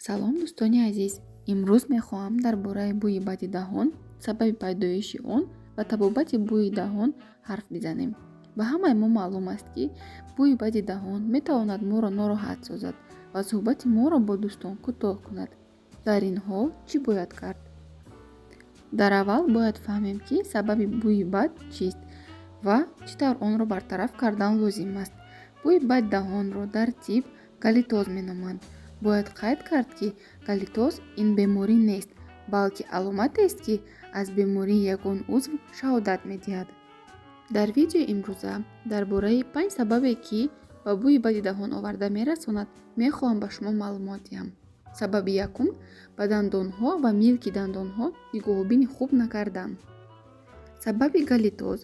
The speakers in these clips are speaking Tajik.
Салом, дӯстони азиз! Имрӯз мехоҳам дар бораи бӯи бади даҳон, сабаби пайдоиши он ва табобати бӯи даҳон ҳарф бизанем. Ба ҳамаи мо маълум аст, ки бӯи бади даҳон метавонад моро нороҳат созад ва суҳбати моро бо дӯстон кӯтоҳ кунад. Дар ин ҳол чӣ бояд кард? Дар аввал бояд фаҳмем, ки сабаби бӯи бад чист ва чӣ тавр онро бартараф кардан лозим аст. Бӯи бади даҳонро дар тиб галитоз меноманд. Бояд қайд кард, ки галитоз ин беморӣ нест, балки аломатест, ки аз бемории ягон узв шаҳодат медиҳад. Дар видеои имрӯза дар бораи панҷ сабабе, ки ба бӯи бади даҳон оварда мерасонад, мехоҳам ба шумо маълумот диҳам. Сабаби якум: ба дандонҳо ва милки дандонҳо нигоҳубини хуб накардан. Сабаби галитоз,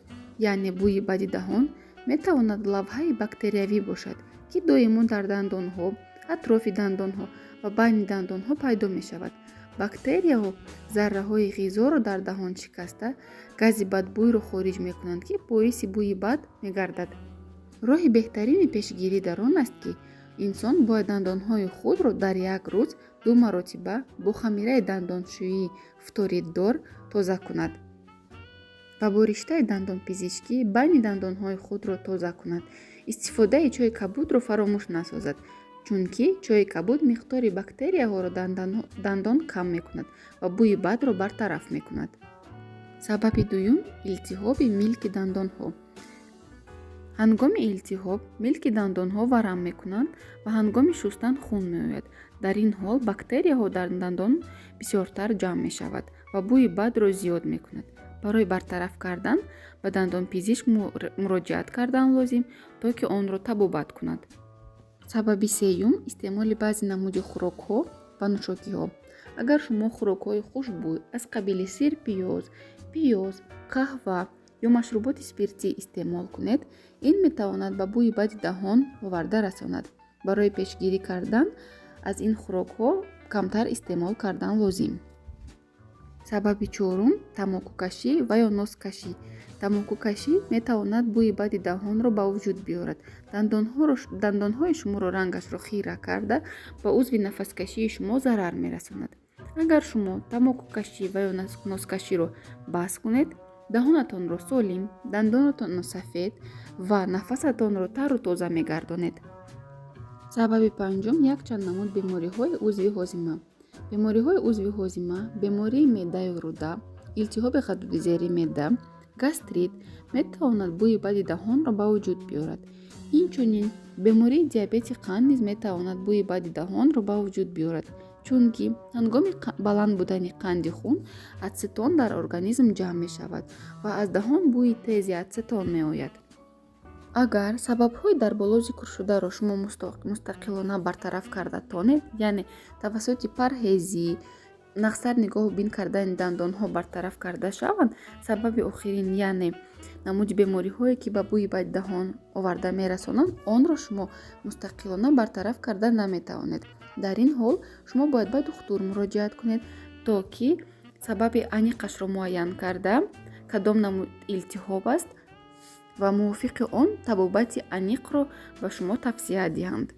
яъне бӯи бади даҳон, метавонад лавҳаи бактериявӣ бошад, ки доимо дар дандонҳо, атрофи дандонҳо ва байни дандонҳо пайдо мешавад. Бактерияҳо зарраҳои ғизоро дар даҳон шикаста, гази бадбӯйро хориҷ мекунанд, ки боиси бӯи бад мегардад. Роҳи беҳтарини пешгирӣ дар он аст, ки инсон бояд дандонҳои худро дар як рӯз ду маротиба бо хамираи дандоншӯии фториддор тоза кунад ва бо риштаи дандонпизишкӣ байни дандонҳои худро тоза кунад. Истифодаи чойи кабудро фаромӯш насозад, чунки чойи кабуд миқдори бактерияҳоро дандон кам мекунад ва бӯи бадро бартараф мекунад. Сабаби дуюм: илтиҳоби милки дандонҳо. Ҳангоми илтиҳоб милки дандонҳо варам мекунанд ва ҳангоми шустан хун меояд. Дар ин ҳол бактерияҳо дар дандон бисёртар ҷамъ мешавад ва бӯи бадро зиёд мекунад. Барои бартараф кардан ба дандонпизишк муроҷиат кардан лозим, то ки онро табобат кунад. Сабаби сеюм: истеъмоли баъзе намуди хӯрокҳо ва нӯшокиҳо. Агар шумо хӯрокҳои хушбӯй аз қабили сирпиёз, пиёз, қаҳва ё машруботи спиртӣ истеъмол кунед, ин метавонад ба бӯи бади даҳон оварда расонад. Барои пешгирӣ кардан аз ин хӯрокҳо камтар истеъмол кардан лозим. Сабаби чорум: тамокукашӣ ва ё носкашӣ. Тамокукашӣ метавонад бӯи бади даҳонро ба вуҷуд биёрад, дандонҳои шуморо рангашро хира карда, ба узви нафаскашии шумо зарар мерасонад. Агар шумо тамокукашӣ ва ё носкаширо бас кунед, даҳонатонро солим, дандонатонро сафед ва нафасатонро тару тоза мегардонед. Сабаби панҷум: якчанд намуд бемориҳои узви ҳозима. Бемориҳои узви ҳозима, бемории меъдаю рӯда, илтиҳоби ғадуди зери меъда, гастрит метавонад бӯи бади даҳонро ба вуҷуд биёрад. Инчунин бемории диабети қанд низ метавонад бӯи бади даҳонро ба вуҷуд биёрад, чунки ҳангоми баланд будани қанди хун атсетон дар организм ҷамъ мешавад ва аз даҳон бӯи тези атсетон меояд. Агар сабабҳои дар боло зикршударо шумо мустақилона бартараф карда тонед, яъне тавассути парҳезӣ, нағзтар нигоҳубин кардани дандонҳо бартараф карда шаванд, сабаби охирин, яъне намуди бемориҳое, ки ба бӯи бади даҳон оварда мерасонанд, онро шумо мустақилона бартараф карда наметавонед. Дар ин ҳол шумо бояд ба духтур муроҷиат кунед, то ки сабаби аниқашро муайян карда, кадом намуд илтиҳоб аст ва мувофиқи он табобати аниқро ба шумо тавсия диҳанд.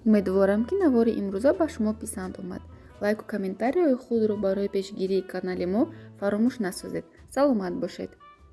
Умедворам, ки навори имрӯза ба шумо писанд омад. Лайку комментарияҳои худро барои пешгирии канали мо фаромӯш насозед. Саломат бошед.